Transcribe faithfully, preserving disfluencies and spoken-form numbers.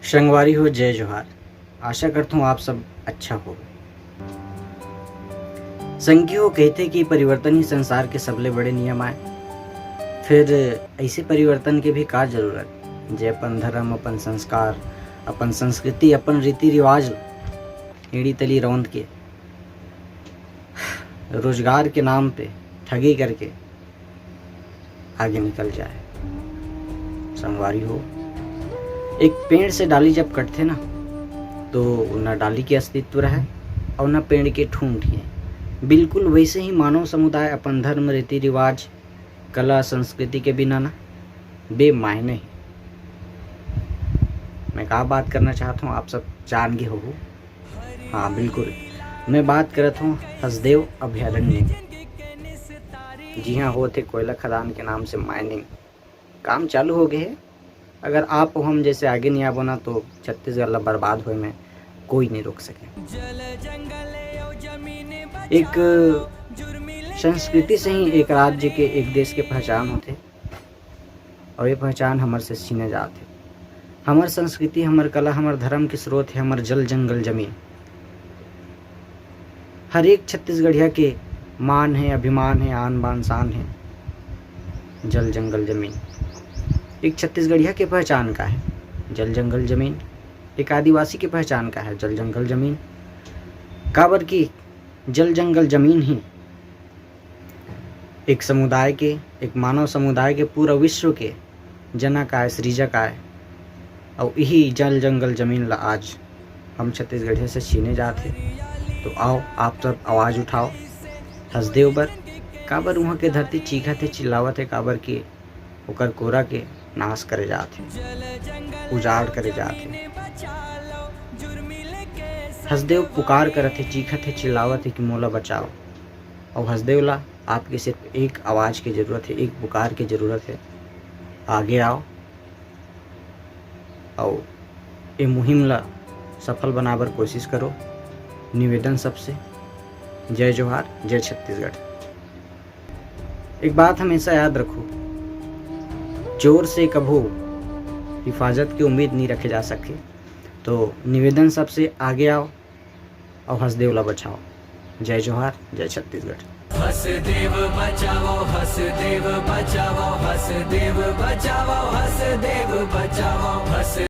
संगवारी हो, जय जोहार। आशा करथों आप सब अच्छा हो। संगी हो, कहिथे कि परिवर्तन ही संसार के सबले बड़े नियम आय। फिर ऐसे परिवर्तन के भी का जरूरत, जे अपन धर्म, अपन संस्कार, अपन संस्कृति, अपन रीति रिवाज ल एड़ी तली रौंद के, रोजगार के नाम पे ठगी करके आगे निकल जाए। संगवारी हो, एक पेड़ से डाली जब कटथे ना, तो ना डाली के अस्तित्व रहे और ना पेड़ के ठूंठ ही। बिल्कुल वैसे ही मानव समुदाय अपन धर्म, रीति रिवाज, कला, संस्कृति के बिना ना बेमायने ही। मैं का बात करना चाहत हूँ, आप सब जान गे होहू। हाँ, बिल्कुल, मैं बात करत हूँ हसदेव अभयारण्य के। जिहाँ होत हे कोयला खदान के नाम से माइनिंग। काम चालू हो गए हे। अगर आप हम जैसे आगे नहीं आबो ना, तो छत्तीसगढ़ ला बर्बाद होए में कोई नहीं रोक सके। एक संस्कृति से ही एक राज्य के, एक देश के पहचान होथे, और ये पहचान हमर से छीने जात हे। हमर संस्कृति, हमर कला, हमर धर्म के स्रोत हे हमर जल, जंगल, जमीन। हर एक छत्तीसगढ़िया के मान हे, अभिमान हे, आन बान शान हे जल, जंगल, जमीन। एक छत्तीसगढ़िया के पहचान का हे? जल, जंगल, जमीन। एक आदिवासी के पहचान का हे? जल, जंगल, जमीन। काबर कि जल, जंगल, जमीन ही एक समुदाय के, एक मानव समुदाय के, पूरा विश्व के जनक आय, सृजक आय। अउ इही जल, जंगल, जमीन ला आज हम छत्तीसगढ़िया से छीने जात हे। तो आओ, आप सब आवाज उठाओ हसदेव बर। काबर उहाँ के धरती चीखत हे, चिल्लावत हे? काबर कि ओकर कोरा के नाश करे जात हे, उजाड़ करे जात हे। हसदेव पुकार करत हे, चीखत हे, चिल्लावत हे कि मोला बचाओ। अउ हसदेव ला आपके सिर्फ एक आवाज के जरूरत हे, एक पुकार के जरूरत हे। आगे आओ अउ ए मुहिम ला सफल बनाबर कोशिश करो। निवेदन सबसे, जय जोहार, जय छत्तीसगढ़। एक बात हमेशा याद रखो, चोर से कभू हिफाजत की उम्मीद नहीं रखे जा सके। तो निवेदन सबसे, आगे आओ अउ हसदेव ला बचाओ। जय जोहार, जय छत्तीसगढ़। हसदेव बचाओ, हसदेव बचाओ, हसदेव बचाओ, हसदेव बचाओ, हस